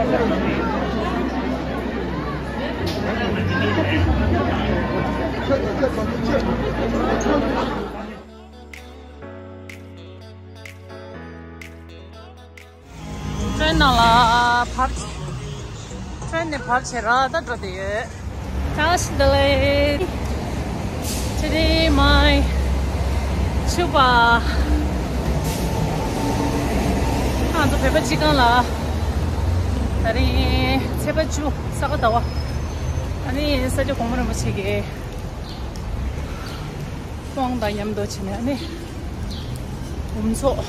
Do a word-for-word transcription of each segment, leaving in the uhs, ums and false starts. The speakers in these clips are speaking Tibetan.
ཊེན་ནང་ལ་བར། ཊེན་ནས་བར་བྱས་ར་ད་འགྲོ་བསྡད་ཡོད། Tashi delay. Today my chupa. ང་ཚོ་བོད་པ་སྤྱི་ཁང་ལ་ད་རིང་ཚེས་པ་བཅུ་ས་ག་ཟླ་བ། ཨ་ནི་ས་སྐྱ་གོང་མ་རིན་པོ་ཆེ་གི་དབང་དང་མཉམ་དུ་བྱས་ནས་ཨ་ནི་འབུམ་ཚོགས་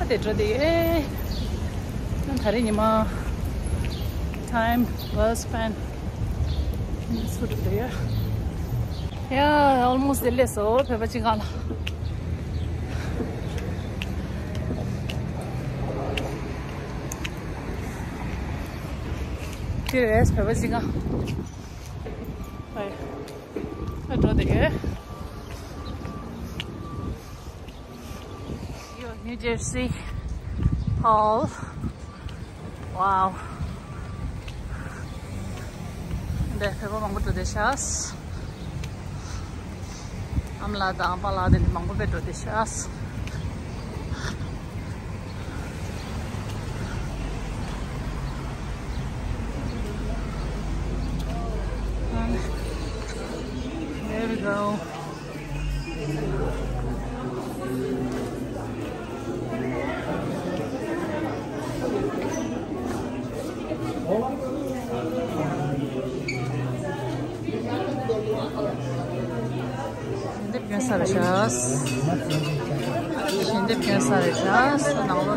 ཨ་དེ་འགྲོ་དེ་ཨེ། ད་རེས་ཉི་མ་time well spent. སུ་འགྲོ་དེ་ཡ། ཡ་almost སླེབས་སོང་བོད་པ་སྤྱི་ཁང་ལ། དེ་རེད་བོད་པ་སྤྱི་ཁང་། ཨ་འགྲོ་དེ། New Jersey Hall. Wow. འདི་བོད་པ་མང་པོ་འགྲོ་བསྡད་ཤག་ཨ་མ་ལགས་དང་པཱ་ལགས་དེ་འདྲ་མང་པོ་དཔེ་འགྲོ་བསྡད་ཤག There we go. ཞལ་འདེབས་སྐྱོན་ས་རེད་ཤག་ཞལ་འདེབས་སྐྱོན་ས་རེད་ཤག་ནང་ལོགས་ལ།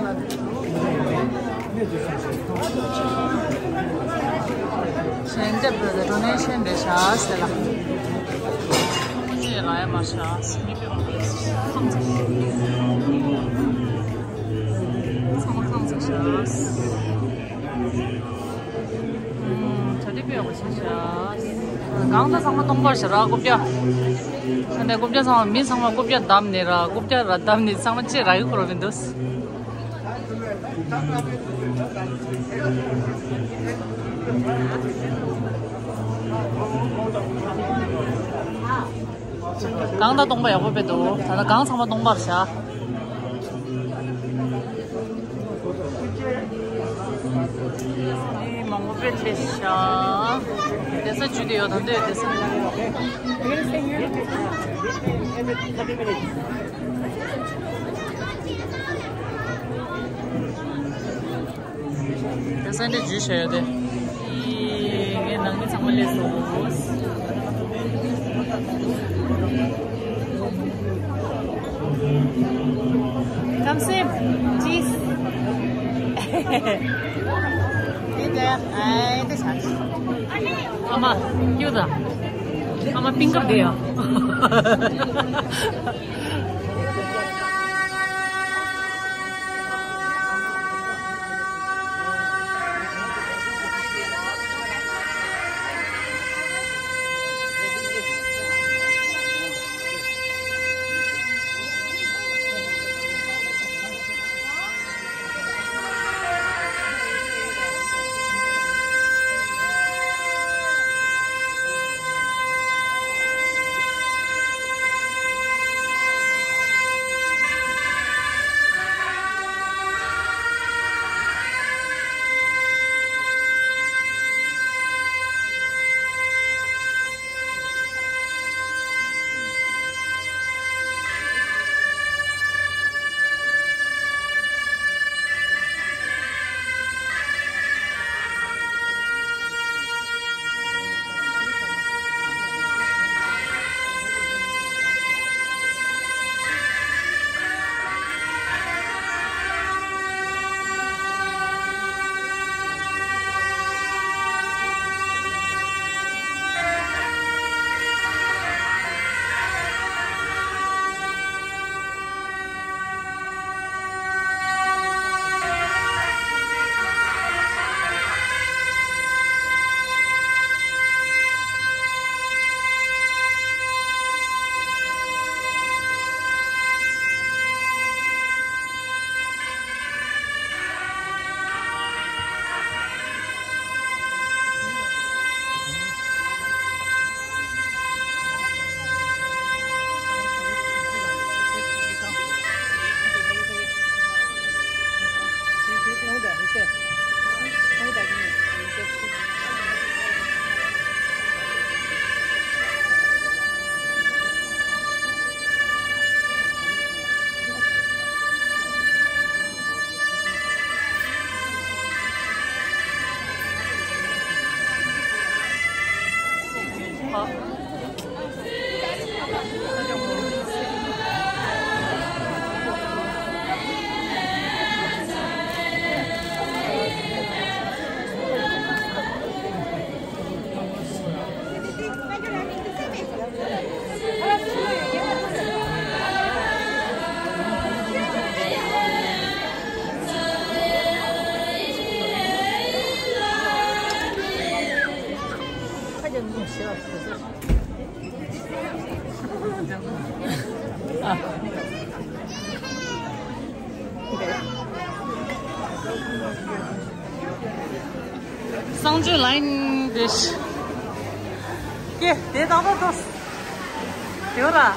ཞལ་འདེབས་འགྲོ་དེ་ཌོ་ནེ་ཤན་རེད་ཤག་ཟེར་ལ། ཅེས་ལ་ཡ་མ་ཤག་ཁམས་ཚང་མ་ཁམས་ཚང་ཤག་གྲ་སྒྲིག་དཔེ་ཡག་པོ་བྱས་ཤག་གང་ལྟར་ཚང་མ་སྟོང་པར་བྱས་ར་རྐུབ་བཀྱག་ཨ་ནི་རྐུབ་བཀྱག་ཚང་མ་མི་ཚང་མ་རྐུབ་བཀྱག་བསྡམས་ནས་ར་རྐུབ་བཀྱག་ར་བསྡམས་ནས་ཚང་མ་ཅེས་རག་གི་ཁོ་ར་མི་འདུག་གང་ལྟར་སྟོང་པ་ཡག་པོ་དཔེ་འདུག་ད་ལྟ་གང་ཚང་མ་སྟོང་པར་བཞག་ཨེ་མང་པོ་དཔེ་སླེབས་ཤག་བསྡད་ས་ཇུས་དེ་ཡོད་ད་འདོད་བསྡད་ས། ད་སན་ཌེ་ཇུས་བྱས་ཡོད་དེ། ངའི་ནང་མི་ཚང་མ་སླེབས་སོང་། ཁམས་སེམས་ཅིས། དེ་དེ་ཨེ་དེ་ཆགས། ཨ་མ་ཡུ་ད། ཨ་མ་པིང་ཀབ་དེ་ཡ། གསང་སྤྱོད་ལ་ཡིན་དེ། ཀྱེ་དེ་དང་པོ་ཐོས། དེ་ར་ར།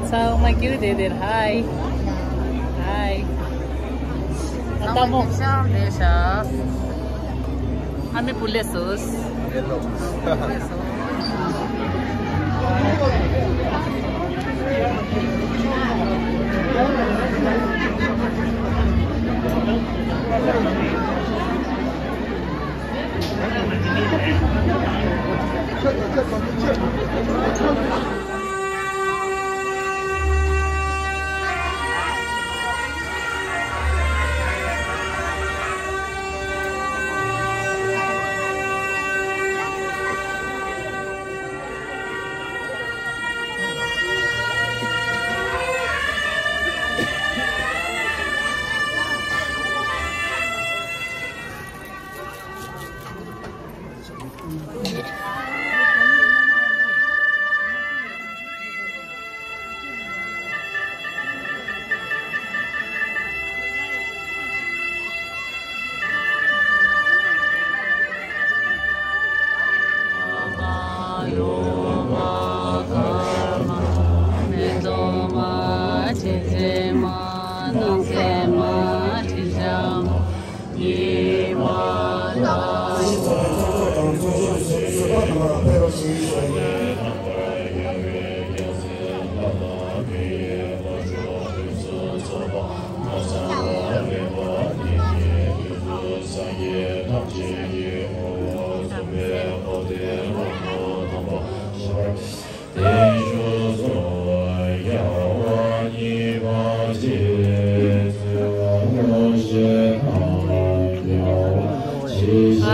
ཚང་མ་ཀིར་དེ་དེར་ཧའི། ཧའི། ཨ་ཏ་མོ། ཨ་མའི་བུ་ལས་སོ།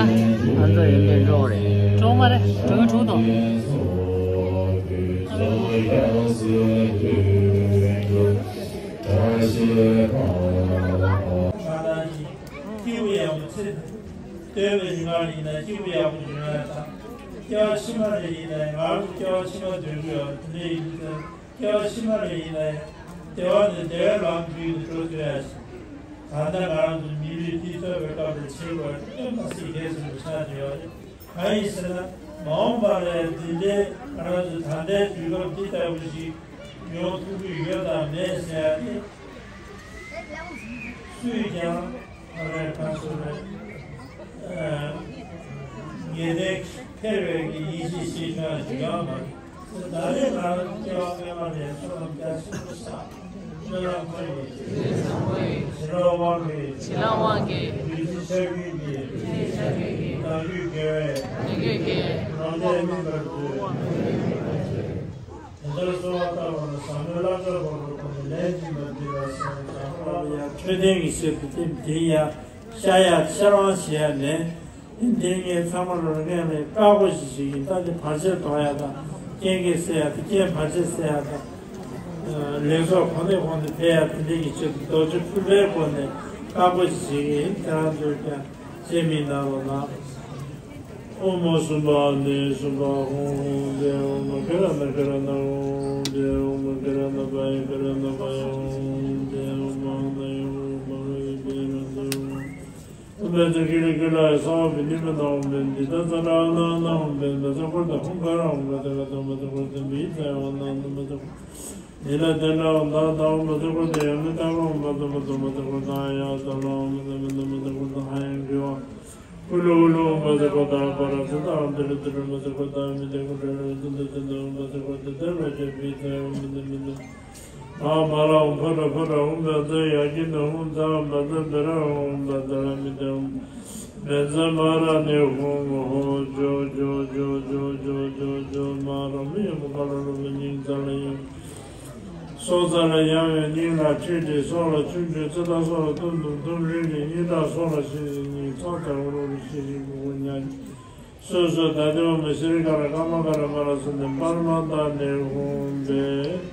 ང་ཚོ་ཡོན་ཏན་གྲོགས་རེད། གྲོགས་མ་རེད། གྲོགས་གྲོགས་དང་། སྐྱེས་བུ་ཡག་པོ་ཚེ་སྟོན་པའི་ཉིན་གང་ཡིན་ན་སྐྱེས་བུ་ཡག་པོ་ཡོང་ཡ་དང་། སྐྱེ་བ་ཕྱི་མ་རེ་ཡིན་ན་ང་རང་སྐྱེ་བ་ཕྱི་མ་འདོད་རྒྱུ་ཡོད་དེ་འདྲ་ཡིན་དུས། སྐྱེ་བ་ཕྱི་མ་རེ་ཡིན་ན་ཡང་བདེ་བ་ནས་བདེ་བའི་ལམ་བརྒྱུད་དུ་འགྲོ་ཐུབ་ཡ་ཞིག་ད་ལྟ་ང་རང་ཚོ་མི་ལུས་འདི་ཐོབ་པའི་སྐབས་ལ་བྱེད་དགོས་དོན་མ་སྲིད་གལ་ཆེན་པོ་ཆགས་ཀྱི་ཡོད་རེད། གང་ཡིན་ཟེར་ན། མ་འོངས་པ་ལ་ཡང་འདི་འདྲའི་ང་རང་ཚོ་ད་ལྟའི་དུས་སྐབས་འདི་ལྟ་བུ་ཞིག་ཡོང་ཐུབ་ཀྱི་ཡོད་དམ་མེད་ཟེར་ཡ་དེ། སུས་ཀྱང་ང་རའི་ཁ་སོ་རེད། ངེས་གཏན་འཁེལ་བའི་གི་ཡིད་ཆེས་བྱེད་ཆོག་ཞིག་ཡོད་མ་རེད། ད་རེས་ང་རང་སྐྱེ་བ་སྔོན་མ་ནས་བསོད་ནམས་རྒྱ་ཆེན་པོ་བསགས། བསོད་ནམས་འཁོར་བའི་བྱིན་རླབས་དབང་གིས། བྱིན་རླབས་དབང་གིས། བདུད་རྩི་ཆར་འབེབས་ཀྱིས། བདུད་རྩི་ཆར་འབེབས་ཀྱིས། ནམ་རྒྱུན་དགེ་བས། ནམ་རྒྱུན་དགེ་བས། རང་གཏན་སྨིན་པར་མཛོད། དེ་ལྟར་གསོལ་བ་བཏབ་པ་ལ་ཟབ་མོའི་བསླབ་བྱ་སྐོར་དུ་བསྐོར་ནས་ལན་གཅིག་མ་འདི་ལ་སེམས་ཟབ་མོ་ལ་ཡང་འཕྲོད་བསྟེན་གྱི་ཆེད་དུ་ཐེམ་དེ་ཡང་ཤ་ཡ་ཤ་རང་བྱེད་ཡ་ནས། དེ་ངས་ཚང་མ་ལོར་ངས་ལས་བཀག་པོ་ཞིག་བྱེད་ཀྱིན་ད་དེ་བར་ཆད་གཏོང་ཡ་དང་རྐྱེན་གྱིས་སེལ་ཡ་དེ་རྐྱེན་བར་ཆད་སེལ་ཡ་དང་། ལེགས་ཚོགས་གོང་ནས་གོང་དུ་འཕེལ་ཡ་དེ་འདྲ་གི་ཆེད་དུ་རྡོ་རྗེ་ཕུར་པའི་སྒོ་ནས་བཀག་པོ་ཞིག་བྱེད་ཀྱིན་དེ་རང་ཚོས་ཀྱང་བྱེད་མི་གནང་རོགས་གནང་། ཨོཾ་སུམྦྷ་ནི་སུམྦྷ་ཧཱུྃ་ཧཱུྃ་ཏེ། ཨོཾ་ཀི་ར་ཎ་ཀི་ར་ཎ་ཧཱུྃ་ཏེ། ཨོཾ་ཀི་ར་ཎ་པ་ཡ་ཀི་ར་ཎ་པ་ཡ་ཧཱུྃ་ཏེ། ཨོཾ་མ་ཧཱ་ན་ཡ་ཧཱུྃ་མ་ཧཱ་ཡ་ཏེ་ར་ཏེ་ཧཱུྃ། ཨོཾ་བཛྲ་ཀི་ལི་ཀི་ལ་ཡ་སྭ་བྷཱ་ཨ་བི་ནི་མ་ན་ཧཱུྃ་ཏེ། ཏི་ཏ་ཙ་ན་ཨ་ན་ཨ་ན་ཧཱུྃ་ཏེ། ན་ཙ་ཀོ་ཏ་ཧཱུྃ་ཀ་ར་ཧཱུྃ་ཀ་ཏ་ཀ་ཏ་མ་ཙ་ཀོ་ཏ་མི་ཙ་ཡ་ཨ་ན་ཨ་ན་མ་ཙ་ཀོ་ཏ། ནི་ན་ཏེ་ན་ཧཱུྃ་ཏ་ཏ་ཧཱུྃ་མ་ཙ་ཀོ་ཏ་ཡ་མི་ཏ་ཀ་ཧཱུྃ་མ་ཙ་མ་ཏ་མ་ཙ་ཀོ་ཏ་ཡ་ཏ་ལ་ཧཱུྃ་མ་ཏ་མ་ཏ་མ་ཙ་ཀོ་ཏ་ཧ་ཡ་གི་ཝ། ཀུ་ལུ་ཀུ་ལུ་ཨོཾ་བཛྲ་ཀོ་ཏ་པ་ར་ཙི་ཏ་ཨོཾ་ཏི་རུ་ཏི་རུ་མ་ཙ་ཀོ་ཏ་མི་ཏེ་ཀུ་ཏ་རུ་ཙི་ཏ་ཙི་ཏ་ཨོཾ་བཛྲ་ཀོ་ཏ་ཏེ་ར་ཅ་བི་ཏ་ཨོཾ་མི་ཏ་མི་ཏ། མ་མ་ར་ཨོཾ་ཕ་ར་ཕ་ར་ཨོཾ་བཛྲ་ཡ་ཀི་ནི་ཧཱུྃ་ཛ་བཛྲ་བེ་ར་ཨོཾ་བཛྲ་མི་ཏ་ཨོཾ་བཛྲ་མ་ར་ནི་ཧཱུྃ་ཧོ་ཇོ་ཇོ་ཇོ་ཇོ་ཇོ་ཇོ་ཇོ་མ་ར་མི་ཡ་མ་ག་ར་རུ་མི་སྙིང་ཛ་ལ་ཡ། སྲོག་རྩ་ལ་ཡང་བའི་སྙིང་ལ་ཁྲིད་ཁྲིད། སྲོག་ལ་ཆུ་འབྱུང་ཚེ་དང་སྲོག་ལ་གཏུམ་གཏུམ་གཏུམ་རིང་རིང་། སྙིང་ཁྲག་སྲོག་ལ་ཤིང་རིང་རིང་། ཚོགས་རྩ་བ་རུ་ཤིང་རིང་གུ་གུ་ཉག་ཉག་སོ་སོ་ད་ལྟ་བ་མ་ཤི་རི་ཀ་ར་ཀ་མ་ཀ་ར་མ་ར་སོ་ནས་པར་མ་ད་ནས་ཧུམ་པས།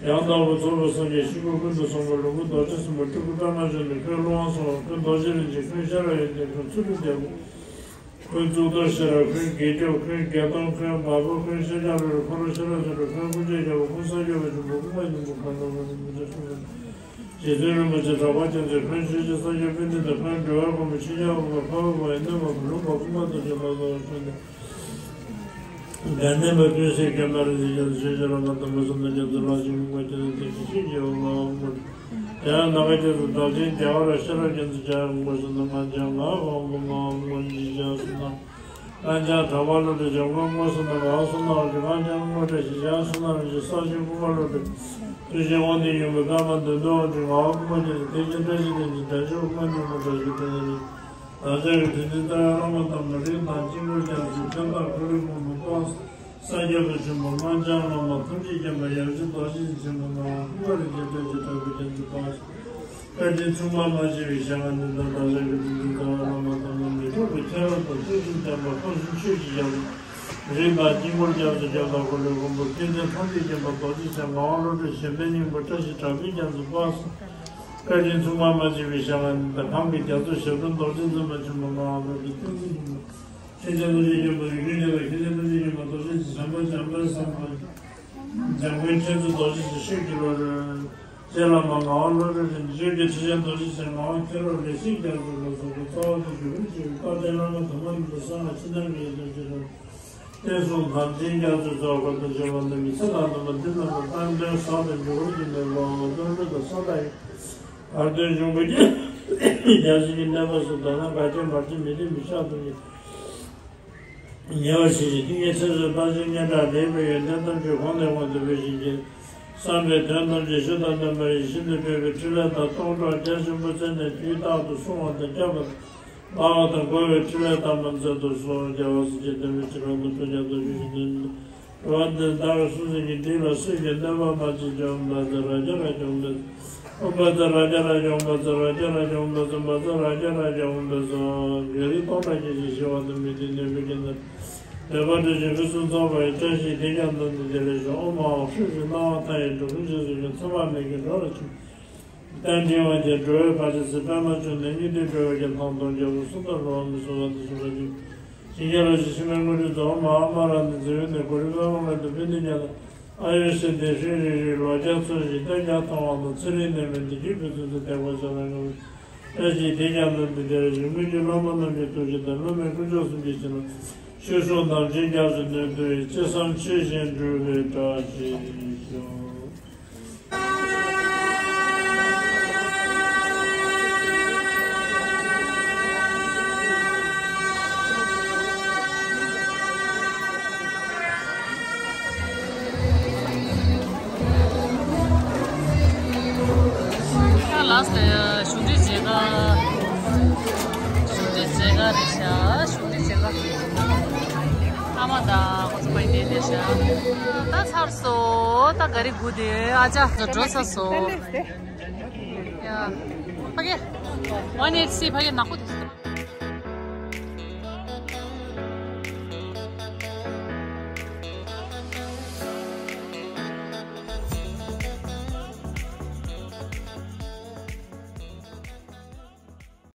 ཡང་དག་པར་རྫོགས་པའི་སངས་རྒྱས་ཆོས་སྐུ་ཀུན་ཏུ་བཟང་པོ་ལྷུན་པོ་རྡོ་རྗེ་སེམས་དཔའ་སྤྲུལ་སྐུ་པདྨ་འབྱུང་གནས་ཁྱོད་ཀླུ་དབང་སོགས་ཁྱོད་རྡོ་རྗེ་རིན་ཆེན་ཁྱོད་ཤེས་རབ་ཡོན་ཏན་ཁྱོད་ཚུལ་ཁྲིམས་རྒྱལ་པོ། ཁྱོད་གཙུག་ཏོར་ཤེས་རབ། ཁྱོད་དགེ་སྐྱོབ། ཁྱོད་བརྒྱད་སྟོང་། ཁྱོད་འབའ་པོ། ཁྱོད་ཤཱཀྱ་རོ་ལངས། ཁྱོད་རོ་ཤཱཀྱ་ར་ཛ་རོ། ཁྱོད་ཀུན་མཁྱེན་རྒྱལ་པོ། ཁྱོད་སངས་རྒྱས་པ་ཆེན་པོ། ཀུན་དགའ་སྙིང་པོ། མཁའ་འགྲོ་མ་རིན་པོ་ཆེ། རྗེ་བཙུན་རིན་པོ་ཆེ་གྲགས་པ་རྒྱལ་མཚན། ཁྱོད་ཆོས་རྗེ་ས་སྐྱ་པཎྜི་ཏ། ཁྱོད་འགྲོ་བའི་མགོན་པོ་ཆོས་རྒྱལ་འོད་དཔག་མེད། འཕགས་པ་ཡི་སྣོད་མ་པོ། ལུང་པ་ཀུན་དགའ་ལྟ་བུ་ཁྱོད་ནི། དགའ་ལྡན་པ་ཀུན་གཟིགས་མཁྱེན་པ་རིན་ཆེན་རྒྱ་མཚོ། ཆོས་རྗེ་ར་མ་དང་པོ་བསོད་ནམས་རྒྱ་མཚོ། ལྷ་ཆེན་ཀུན་དགའ་རྒྱལ་མཚན། དེ་བཞིན་གཤེགས་པའི་དབང་པོ། དེ་ཡང་ནམ་མཁའ་ཁྱབ་བདག་ཆེན་རྒྱ་གར་ཤེས་རབ་རྒྱལ་མཚན། ཕྱག་འཚལ་ལོ། སྔགས་འཆང་ངག་དབང་པོ། ངག་དབང་པོ་ཉིད་ཞལ་གསུང་གནང་། སྔགས་འཆང་གྲགས་པ་བློ་གྲོས། འཇམ་མགོན་དངོས་སུ་གནང་། ངག་དབང་པོ་བསོད་ནམས། སྔགས་འཆང་དངོས་གྲགས་ཞེས་ཞལ་གསུང་གནང་རིན་ཆེན་གསང་ཆེན་ཀུན་དགའ་བློ་གྲོས། ཐུགས་ཆེན་དབང་ལྡན་ཡུམ་གྱི་བཀའ་མ་བདུན་ལྡན་དབང་ཕྱུག་ངག་དབང་པོ་རྒྱལ་མཚན། བསྟན་ཆེན་བཀྲ་ཤིས་ལྡན་གྱི་བདག་ཆེན་དབང་སྙིང་པོ་བཀྲ་ཤིས་དོན་གཉེར། བདག་ཅག་གི་དྲིན་ཅན་རྩ་བའི་བླ་མ་དམ་པ་རིགས་དང་དཀྱིལ་འཁོར་རྒྱ་མཚོའི་དོན་དང་འཁོར་ལོའི་མགོན་པོ་དཔལ་སངས་རྒྱས་པ་ཆེན་པོ། སྔགས་འཆང་བླ་མ་ཐམས་ཅད་མཁྱེན་པ་ཡབ་རྗེ་རྡོ་རྗེ་འཆང་ཆེན་པོ། ངག་དབང་པོ་རིན་ཆེན་བཀྲ་ཤིས་དྲག་པོའི་རྒྱ་མཚོ་དཔལ་བཀའ་དྲིན་མཚུངས་པ་མ་མཆིས་པའི་ཞལ་སྔ་ནས་བདག་ཅག་གི་དྲིན་ཅན་རྩ་བའི་བླ་མ་དམ་པ་མི་འཕྲོགས་པའི་མཁྱེན་རབ་དང་ཐུགས་སུ་བསྟན་པ་ཁམས་གསུམ་ཆོས་ཀྱི་རྒྱལ་པོ། རིགས་དང་དཀྱིལ་འཁོར་རྒྱ་མཚོའི་རྒྱལ་དང་འཁོར་ལོའི་མགོན་པོ། སྐལ་ལྡན་ཐམས་ཅད་མཁྱེན་པ་རྡོ་རྗེ་འཆང་། ངག་དབང་བློ་གྲོས་གཞན་ཕན་སྙིང་པོ། བཀྲ་ཤིས་དྲག་པོའི་རྒྱ་མཚོ་དཔལ་བཀའ་དྲིན་མཚུངས་པ་མ་མཆིས་པའི་ཞལ་སྔ་ནས་བདག་གང་གི་རྒྱ་མཚོ་ཞབས་དྲུང་རྡོ་རྗེ་འཛིན་པ་ཆེན་པོ། ངག་དབང་བློ་གྲོས་ཏིང་འཛིན་ཆེན་པོ། མཁན་ཆེན་རྡོ་རྗེ་རྒྱལ་པོ་རིག་པའི་གནས་པ། མཁན་ཆེན་རྡོ་རྗེ་རྒྱལ་པོ་རྡོ་རྗེ་འཛིན། བྱམས་པ་བྱམས་པའི་བསམ་པ། འཇམ་མགོན་མཁྱེན་བརྩེ་རྡོ་རྗེ་འཆང་། ཤེས་ཀྱི་བློ་གྲོས། རྗེ་བླ་མ་ངག་དབང་བློ་གྲོས་རིན་ཆེན། ཆོས་ཀྱི་ཁྲི་ཆེན་རྡོ་རྗེ་འཆང་། ངག་དབང་མཁྱེན་རབ་ལེགས་བཤད་རྒྱ་མཚོ་ལ་སོགས་པའི་རྩ་བ་དང་རྒྱུད་པ་ཆེ་བའི་དཔལ་ལྡན་བླ་མ་དམ་པ་རྣམས་ཀྱི་གསང་སྔགས་ཕྱི་ནང་གི་ཡོན་ཏན་ཆེ་ལ། བསྟན་སྲུང་དམ་ཅན་རྒྱ་མཚོའི་རྩ་བ་དང་བཅས་པ་རྣམས་ཀྱི་ཚེ་དང་ལྡན་པ་འདི་རྣམས་ལ་རྟེན་འབྲེལ་ཟབ་དང་འབྱོར་པ་ཅན་ལས་སློང་བ་དོན་འགྲུབ་དང་ས་དང་ཡི། བར་དོའི་འབྱུང་པོ་རྒྱ་ཆེན་གྱི་གནས་པ་སུ་དག་ན་དགའ་སྐྱེ་མར་ཆེན་མི་ལྡན་པའི་ཕྱག་ཏུ་མི་ཉེ་བར་ཞི་ཞིང་ཏིང་ངེ་འཛིན་སོགས་དཔལ་ཆེན་སྙན་གྲགས་ལེགས་པའི་ཡོན་ཏན་ཐམས་ཅད་གོང་ནས་གོང་དུ་འཕེལ་ཞིང་རྒྱས། བསམ་པའི་དོན་ཐམས་ཅད་ཞི་དང་ལྡན་པ་ཡི་ཤིན་ཏུ་སྤྲོས་པའི་ཕྲིན་ལས་དང་སྟོང་གྲོགས་རྒྱ་ཆེན་པོ་བཙལ་ནས་དུས་རྟག་ཏུ་བསྲུང་བ་དང་བསྐྱབ་པ་དང་སྦ་བ་དང་འགོ་བའི་ཕྲིན་ལས་དམ་པ་མཛད་དུ་གསོལ། རྒྱལ་བ་སྲས་བཅས་བསྟན་པའི་ཕྱི་ཁ་ལ་ཐུགས་རྒྱ་མཚོ་ཞུ་ཞིང་འདུན། འགྲོ་བ་འདི་ལྟར་སུ་ཞིག་གིས་འདི་ལ་སུ་ཞིག་གནོད་པ་མ་བྱེད་འཇོམས་པ་དང་ར་རྒྱ་ར་འཇོམས་པའི། ཨོཾ་བཛྲ་རཀྵ་རཀྵ། ཨོཾ་བཛྲ་རཀྵ་རཀྵ། ཨོཾ་བཛྲ་བཛྲ་རཀྵ་རཀྵ། ཨོཾ་བཛྲ། བགེགས་རིགས་སྟོང་ཕྲག་བརྒྱད་ཅུ་ཞི་བ་དང་། མི་མཐུན་ནད་གདོན་གྱིས་ན་བཟའ་བདེ་བར་སྒྲོལ་ཞིང་ཕུན་སུམ་ཚོགས་པ་ཡི་བཀྲ་ཤིས་བདེ་འཇམ་དང་ལྡན་ཏེ་ལེགས་ཤོག། ཨོཾ་ཨཱཿཧྲཱིཿ་ཧྲཱིཿ། སྣང་བ་མཐའ་ཡས་འགྲོ་ཀུན་འདྲེན་ཟེར་ཞིང་། མཚན་མ་མེད་ཀྱང་འགྲོ་བའི་ཕྱིར། རྟེན་འབྲེལ་བ་ཅན་འགྲོ་བའི་བར་ཆད་སེལ། པདྨ་འབྱུང་གནས་སྙིགས་དུས་འགྲོ་བའི་སྐྱོབ། ལྷ་དང་རྒྱལ་པོ་སུ་དང་འགྲོགས་པ། མི་བསྲུན་པ་དང་མི་ཞུམ་པ་ཅིག། བྱིན་གྱིས་རློབ་ཅིང་འཆི་མེད་དངོས་གྲུབ་སྩོལ། ཨོཾ་མ་ཧཱ་མ་ར་ནི་ཛི་ཝི་ནི་གུ་རུ་པདྨ་དང་། ཕུན་ཚོགས་ཉི་ཟླ་ཨ་ཡུ་ཤི་དྷི་ཧྲཱིཿ་རིག་རིག་ལོ་བརྒྱ་འཚོ་ཞིང་། བསྟན་རྒྱ་མཐོང་བ་དང་། ཚེ་རིང་ནད་མེད་བདེ་སྐྱིད་ཕུན་སུམ་ཚོགས། དད་པ་བྱ་བ་ངན་པ་བཀྲ་ཤིས་བདེ་འཇམ་དང་ལྡན་ཏེ་ལེགས་ཤོག། སྔོན་གྱི་སློབ་མ་རྣམས་ཀྱི་ཐུགས་རྗེ་དང་། སློབ་མའི་དཀོན་མཆོག་གསུམ་གྱི་བྱིན་རླབས། ཆོས་སྲུང་དམ་ཅན་སྐྱབས་སུ་འདུན་ཏོ་ཡི། ཅི་བསམ་ཆོས་བཞིན་འགྲུབ་པའི་བཀྲ་ཤིས་ཤོག། ལགས་སོ། བཞུགས་ཁྲི་མཇལ་ཁ། བཞུགས་ཁྲི་མཇལ་ཁ་རེད་ཤག། བཞུགས་ཁྲི་མཇལ་ཁ། ཨ་མ་དང་ཁོ་ཚོ་པའི་བསྡད་བསྡད་ཤག། ད་ཚར་སོང་། ད་ག་རེ་སྒུག་བསྡད། ཨ་ཅག་ཚོ་འགྲོ་ཚར་སོང་། ཡ། ཕ་གི། ཝན་ཨེཊ་སི་ཕ་གི་ནག་པོ་དེ།